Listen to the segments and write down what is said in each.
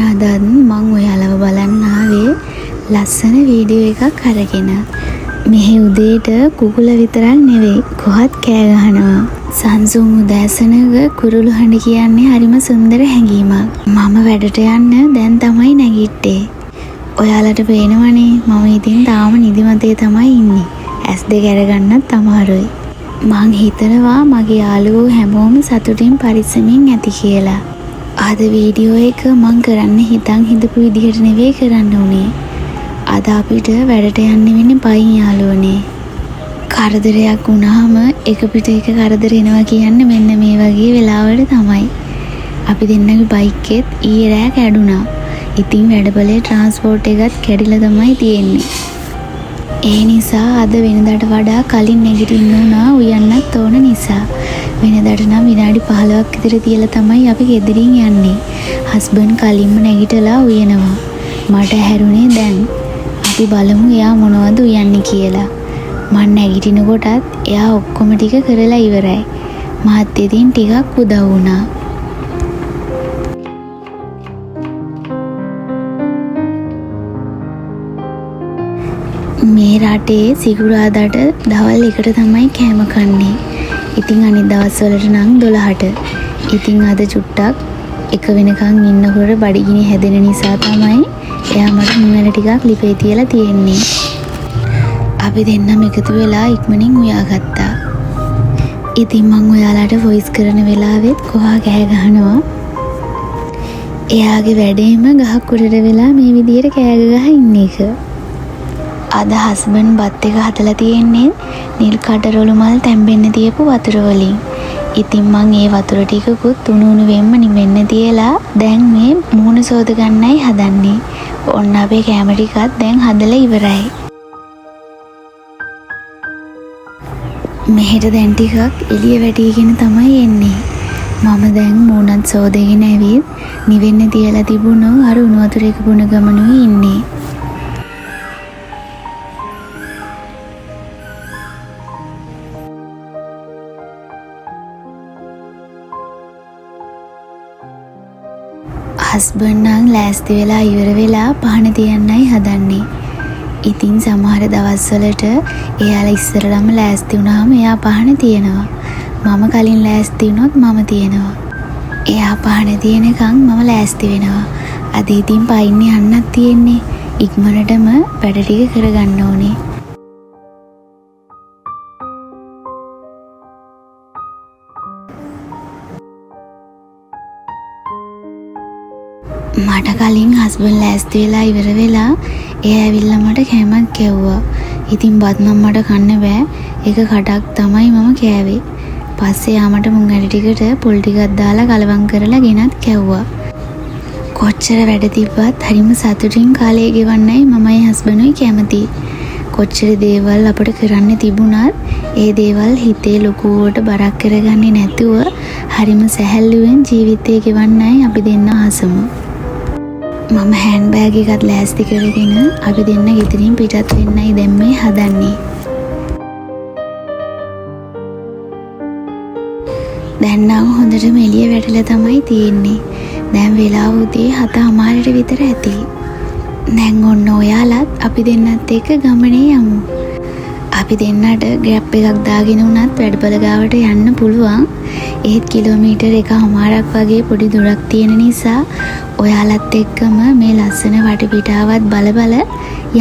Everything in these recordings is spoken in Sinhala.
අදත් මං ඔයාලව බලන්න ආවේ ලස්සන වීඩියෝ එකක් අරගෙන. මෙහෙ උදේට කුකුල විතරක් නෙවෙයි කොහත් කෑ ගහනවා. සන්සුන් උදෑසනක කුරුළු හඬ කියන්නේ හරිම සුන්දර හැඟීමක්. මම වැඩට යන්න දැන් තමයි නැගිට්ටේ. ඔයාලට පේනවනේ මම ඉතින් තාම නිදිමතේ තමයි ඉන්නේ. ඇස් දෙක අරගන්නත් අමාරුයි. මං හිතනවා මගේ යාළුවෝ හැමෝම සතුටින් පරිස්සමින් ඇති කියලා. අද වීඩියෝ එක මං කරන්න හිතන් හිටපු විදිහට නෙවෙයි කරන්න උනේ. අද අපිට වැඩට යන්න වෙන්නේ පයින් යාළුවනේ. කරදරයක් වුණාම එක පිට එක කරදර එනවා කියන්නේ මෙන්න මේ වගේ වෙලාවල තමයි. අපි දෙන්නගේ බයික් එකෙත් ඊයේ රෑ කැඩුනා. ඉතින් වැඩපොලේ ට්‍රාන්ස්පෝර්ට් එකත් කැඩිලා තමයි තියෙන්නේ. ඒ නිසා අද වෙනදාට වඩා කලින් නැගිටින්න වුණා උයන්නත් ඕන නිසා. වෙනදාට නම් විනාඩි 15ක් විතර තියලා තමයි අපි ගෙදරින් යන්නේ. හස්බන්ඩ් කලින්ම නැගිටලා උයනවා. මට ඇහැරුණේ දැන්. අපි බලමු එයා මොනවද උයන්නේ කියලා. මං නැගිටිනකොටත් එයා ඔක්කොම ටික කරලා ඉවරයි. මාත් ඉතින් ටිකක් උදව් වුණා. මේ රටේ සිකුරාදාට දවල් එකට තමයි කෑම කන්නේ. ඉතින් අනිත් දවස්වලට නම් 12ට. ඉතින් අද චුට්ටක් එක වෙනකන් ඉන්නකොට බඩගිනි හැදෙන නිසා තමයි එයා මට මුං ඇට ටිකක් ලිපේ තියලා තියෙන්නේ. අපි දෙන්නම එකතු වෙලා ඉක්මනින් උයාගත්තා. ඉතින් මං ඔයාලට වොයිස් කරන වෙලාවෙත් කොහා කෑ ගහනවා. එයාගේ වැඩේම ගහක් උඩට වෙලා මේ විදියට කෑ ගහ ඉන්න එක. අද හස්බන්ඩ් බත් එක හදලා තියෙන්නේ නිල් කටරොළු මල් තැම්බෙන්න තියපු වතුර වලින්. ඉතින් මං ඒ වතුර ටිකකුත් උණු උණු වෙන්න නිවෙන්න තියලා දැන් මේ මූණ සෝද ගන්නයි හදන්නේ. ඔන්න අපේ කෑම ටිකත් දැන් හදලා ඉවරයි. මෙහෙට දැන් ටිකක් එළිය වැටීගෙන තමයි එන්නේ. මම දැන් මූණත් සෝදගෙන ඇවිත් නිවෙන්න තියලා තිබුණු අර උණු වතුර එක බොන ගමනුයි ඉන්නේ. හස්බන්ඩ් නම් ලෑස්ති වෙලා ඉවර වෙලා පහන තියන්නයි හදන්නේ. ඉතින් සමහර දවස්වලට එයාලා ඉස්සරළම ලෑස්ති වුණාම එයා පහන තියනවා. මම කලින් ලෑස්ති වුණොත් මම තියනවා. එයා පහන තියනකන් මම ලෑස්ති වෙනවා. අද ඉතින් පයින් යන්නත් තියෙන්නේ. ඉක්මනටම වැඩ ටික කරගන්න ඕනේ. මට කලින් හස්බන්ඩ් ලෑස්ති වෙලා ඉවර වෙලා එයා ඇවිල්ලා මට කෑමක් කැව්වා. ඉතින් බත් නම් මට කන්න බෑ. එක කටක් තමයි මම කෑවේ. පස්සේ එයා මට මුං ඇට ටිකට පොල් ටිකක් දාලා කලවම් කරලා ගෙනත් කැව්වා. කොච්චර වැඩ තිබ්බත් හරිම සතුටින් කාලය ගෙවන්නයි මමයි හස්බන්ඩුයි කැමති. කොච්චර දේවල් අපට කරන්න තිබුණත් ඒ දේවල් හිතේ ලොකුවට බරක් කරගන්නේ නැතුව හරිම සැහැල්ලුවෙන් ජීවිතය ගෙවන්නයි අපි දෙන්න ආසම. මම හෑන්ඩ් බෑග් එකත් ලෑස්ති කරගෙන අපි දෙන්න ගෙදරින් පිටත් වෙන්නයි දැන් මේ හදන්නේ. දැන් නම් හොඳටම එළිය වැටලා තමයි තියෙන්නේ. දැන් වෙලාව උදේ 7:00 විතර ඇති. දැන් ඔන්න ඔයාලත් අපි දෙන්නත් එක්ක ගමනේ යමු. අපි දෙන්නට ග්‍රැබ් එකක් දාගෙන වුණත් වැඩපොළ ගාවට යන්න පුළුවන්. ඒත් කිලෝමීටර් 1.5ක් වගේ පොඩි දුරක් තියෙන නිසා ඔයාලත් එක්කම මේ ලස්සන වටපිටාවත් බල බල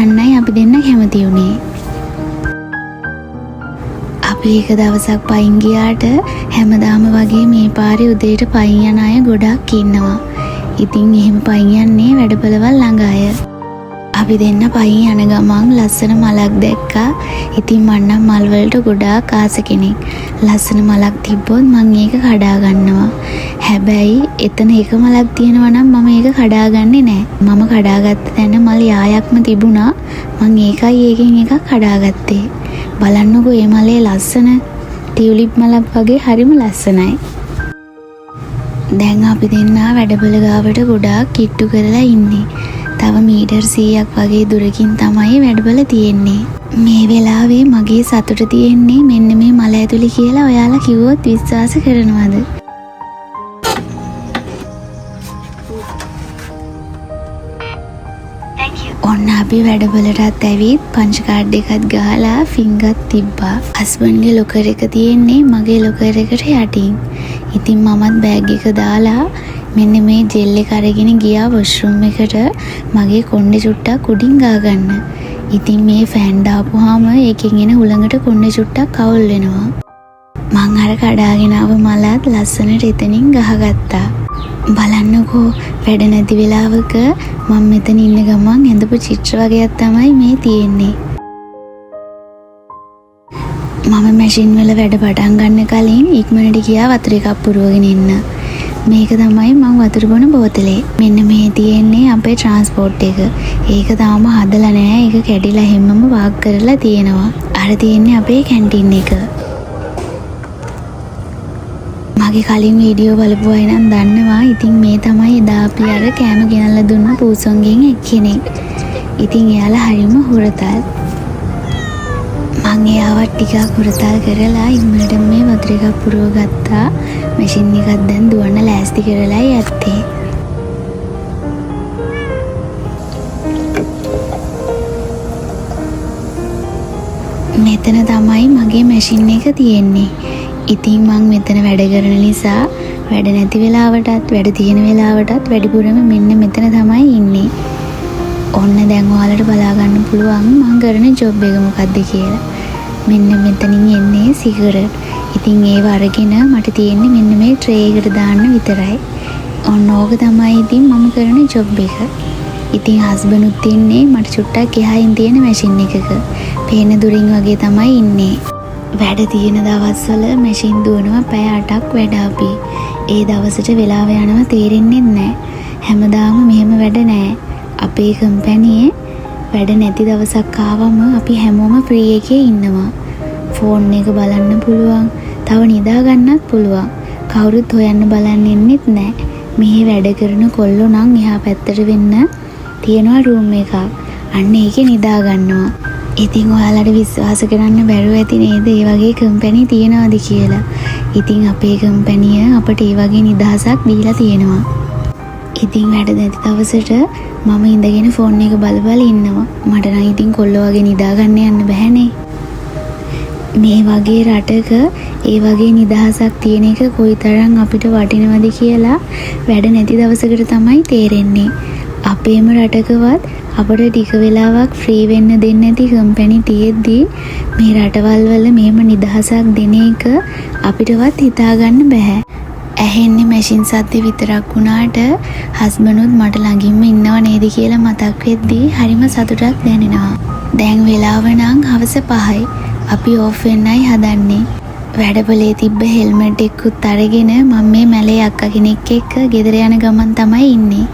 යන්නයි අපි දෙන්න කැමති වුණේ. අපි එක දවසක් පයින් ගියාට හැමදාම වගේ මේ පාරේ උදේට පයින් යන අය ගොඩක් ඉන්නවා. ඉතින් එහෙම පයින් යන්නේ වැඩපොළවල් ළඟ අය. අපි දෙන්න පයින් යන ගමන් ලස්සන මලක් දැක්කා. ඉතින් මං නම් මල් වලට ගොඩාක් ආස කෙනෙක්. ලස්සන මලක් තිබ්බොත් මං ඒක කඩා ගන්නවා. හැබැයි එතන එක මලක් තියෙනවා නම් මම ඒක කඩාගන්නේ නෑ. මම කඩාගත්ත තැන මල් යායක්ම තිබුණා. මං ඒකයි ඒකෙන් එකක් කඩාගත්තේ. බලන්නකෝ මේ මලේ ලස්සන ටියුලිප් මලක් වගේ හරිම ලස්සනයි. දැන් අපි දෙන්නා වැඩපොළ ගාවට ගොඩාක් කිට්ටු කරලා ඉන්නේ. තව මීටර් 100ක් වගේ දුරකින් තමයි වැඩපොළ තියෙන්නේ. මේ වෙලාවේ මගේ සතුට තියෙන්නේ මෙන්න මේ මල ඇතුලේ කියලා ඔයාලා කිව්වොත් විශ්වාස කරනවද? ඔන්න අපි වැඩවලටත් ඇවිත් පංච් කාඩ් එකත් ගහලා ෆිංගත් තිබ්බා. හස්බන්ඩ්ගේ ලොකර් එක තියෙන්නේ මගේ ලොකර් එකට යටින්. ඉතින් මමත් බෑග් එක දාලා මෙන්න මේ ජෙල් එක අරගෙන ගියා වොෂ්රූම් එකට මගේ කොණ්ඩේ චුට්ටක් උඩින් ගාගන්න. ඉතින් මේ ෆෑන් දාපුවාම ඒකෙන් එන හුළඟට කොණ්ඩේ චුට්ටක් අවුල් වෙනවා. මං අර කඩාගෙන ආව මලත් ලස්සනට එතනින් ගහගත්තා. බලන්නකෝ, වැඩ නැති වෙලාවක මං මෙතන ඉන්න ගමන් ඇඳපු චිත්‍ර වගයක් තමයි මේ තියෙන්නේ. මම මැෂින් වල වැඩ පටන් ගන්න කලින් ඉක්මනට ගියා වතුර එකක් පුරවගෙන එන්න. මේක තමයි මං වතුර බොන බෝතලේ. මෙන්න මේ තියෙන්නේ අපේ ට්‍රාන්ස්පෝර්ට් එක. ඒක තාම හදලා නෑ. ඒක කැඩිලා හැමම වාක් කරලා තියෙනවා. අර තියෙන්නේ අපේ කැන්ටින් එක. මගේ කලින් වීඩියෝ බලපු අය නම් දන්නවා. ඉතින් මේ තමයි එදා අපි අර කෑම ගෙනල්ලා දුන්න පූසොන්ගෙන් එක්කෙනෙක්. ඉතින් එයාලා හරිම හුරතල්. මං එයාවත් ටිකක් හුරතල් කරලා ඉක්මනට මේ වතුර එකක් පුරව ගත්තා. මැෂින් එකක් දැන් දුවන්න ලෑස්ති කරලායි ඇත්තේ. මෙතන තමයි මගේ මැෂින් එක තියෙන්නේ. ඉතින් මං මෙතන වැඩ කරන නිසා වැඩ නැති වෙලාවටත් වැඩ තියෙන වෙලාවටත් වැඩිපුරම මෙන්න මෙතන තමයි ඉන්නේ. ඔන්න දැන් ඔයාලට බලා ගන්න පුළුවන් මං කරන ජොබ් එක මොකද්ද කියලා. මෙන්න මෙතනින් එන්නේ සිගරට්. ඉතින් ඒව අරගෙන මට තියෙන්නේ මෙන්න මේ ට්‍රේ එකට දාන්න විතරයි. ඔන්න ඕක තමයි ඉතින් මම කරන ජොබ් එක. ඉතින් හස්බන්ඩ්ුත් ඉන්නේ මට චුට්ටක් එහායින් තියෙන මැෂින් එකක. පේන දුරින් වගේ තමයි ඉන්නේ. වැඩ තියෙන දවස්වල මැෂින් දුවනවා පැය 8ක් වැඩ අපි. ඒ දවසට වෙලාව යනවා තේරෙන්නේ නෑ. හැමදාම මෙහෙම වැඩ නෑ. අපේ කම්පැනියේ වැඩ නැති දවසක් ආවම අපි හැමෝම ෆ්‍රී එකේ ඉන්නවා. ෆෝන් එක බලන්න පුළුවන්, තව නිදා ගන්නත් පුළුවන්. කවුරුත් හොයන්න බලන්න එන්නෙත් නෑ. මෙහි වැඩ කරන කොල්ලෝ නම් එහා පැත්තට වෙන්න තියෙනවා රූම් එකක්. අන්න ඒකේ නිදා ගන්නවා. ඉතින් ඔයාලට විශ්වාස කරන්න බැරුව ඇති නේද ඒ වගේ කම්පැනි තියෙනවද කියලා. ඉතින් අපේ කම්පැනිය අපට ඒ වගේ නිදහසක් දීලා තියෙනවා. ඉතින් වැඩ නැති දවසට මම ඉඳගෙන ෆෝන් එක බල බල ඉන්නවා. මට නම් ඉතින් කොල්ලෝ වගේ නිදා ගන්න යන්න බැහැනේ. මේ වගේ රටක ඒ වගේ නිදහසක් තියෙන එක කොයිතරම් අපිට වටිනවද කියලා වැඩ නැති දවසකට තමයි තේරෙන්නේ. අපේම රටකවත් අපට ටික වෙලාවක් ෆ්‍රී වෙන්න දෙන්නේ නැති කම්පැනි තියෙද්දි මේ රටවල් වල මෙහෙම නිදහසක් දෙන එක අපිටවත් හිතා ගන්න බැහැ. ඇහෙන්නේ මැෂින් සද්ද විතරක් වුණාට හස්බන්ඩුත් මට ළඟින්ම ඉන්නව නේද කියලා මතක් වෙද්දී හරිම සතුටක් දැනෙනවා. දැන් වෙලාව නම් හවස 5යි. අපි ඕෆ් වෙන්නයි හදන්නේ. වැඩපොලේ තිබ්බ හෙල්මට් එකකුත් අරගෙන මම මේ මැලේ අක්කා කෙනෙක් එක්ක ගෙදර යන ගමන් තමයි ඉන්නේ.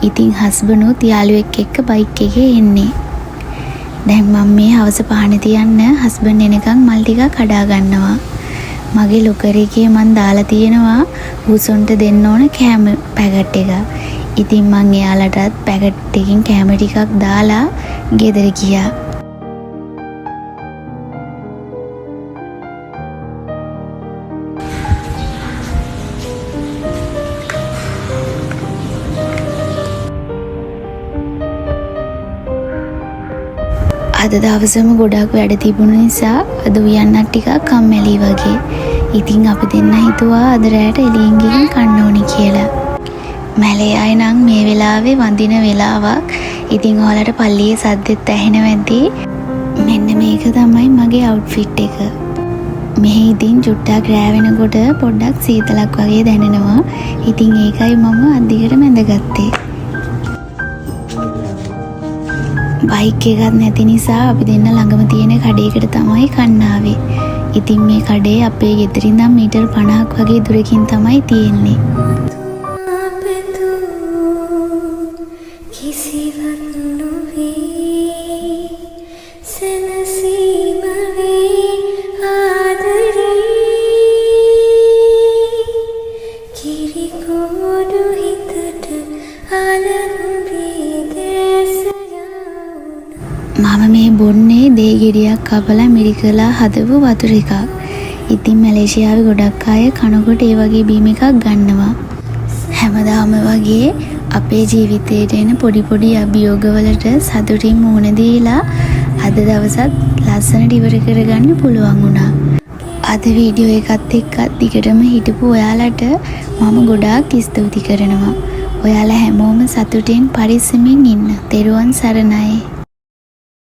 ඉතින් හස්බන්ඩුත් යාළුවෙක් එක්ක බයික් එකේ එන්නේ. දැන් මම මේ හවස පහන තියන්න හස්බන්ඩ් එනකන් මල් ටිකක් කඩා ගන්නවා. මගේ ලොකර් එකේ මං දාලා තියෙනවා ඌසොන්ට දෙන්න ඕන කෑම පැකට් එක. ඉතින් මං එයාලටත් පැකට් එකකින් කෑම ටිකක් දාලා ගෙදර ගියා. අද දවසම ගොඩක් වැඩ තිබුණ නිසා අද උයන්නත් ටිකක් කම්මැලි වගේ. ඉතින් අපි දෙන්න හිතුවා අද රෑට එළියෙන් ගිහින් කන්න ඕනි කියලා. මැලේ අය නම් මේ වෙලාවේ වඳින වෙලාවක්. ඉතින් ඔයාලට පල්ලියේ සද්දෙත් ඇහෙනවා ඇති. මෙන්න මේක තමයි මගේ අවුට්ෆිට් එක. මෙහි ඉතින් චුට්ටක් රෑ වෙනකොට පොඩ්ඩක් සීතලක් වගේ දැනෙනවා. ඉතින් ඒකයි මම අත් දිගටම ඇඳගත්තේ. බයික් එකක් නැති නිසා අපි දෙන්න ළඟම තියෙන කඩේකට තමයි කන්න ආවේ. ඉතින් මේ කඩේ අපේ ගෙදර ඉඳන් මීටර් 50ක් වගේ දුරකින් තමයි තියෙන්නේ. කිසිවක් නොවේ සැනසීම වේ ආදරේ කිරිකෝඩු හිතට අලහුරේ දැස මම මේ බොන්නේ දේ ගෙඩියක් කපලා මිරිකලා හදපු වතුර එකක්. ඉතින් මැලේසියාවේ ගොඩක් අය කනකොට ඒ වගේ බීම එකක් ගන්නවා. හැමදාම වගේ අපේ ජීවිතේට එන පොඩි පොඩි අභියෝගවලට සතුටින් මුහුණ දීලා අද දවසත් ලස්සනට ඉවර කරගන්න පුළුවන් වුණා. අද වීඩියෝ එකත් එක්කත් දිගටම හිටපු ඔයාලට මම ගොඩාක් ස්තුති කරනවා. ඔයාලා හැමෝම සතුටින් පරිස්සමින් ඉන්න. තෙරුවන් සරණයි.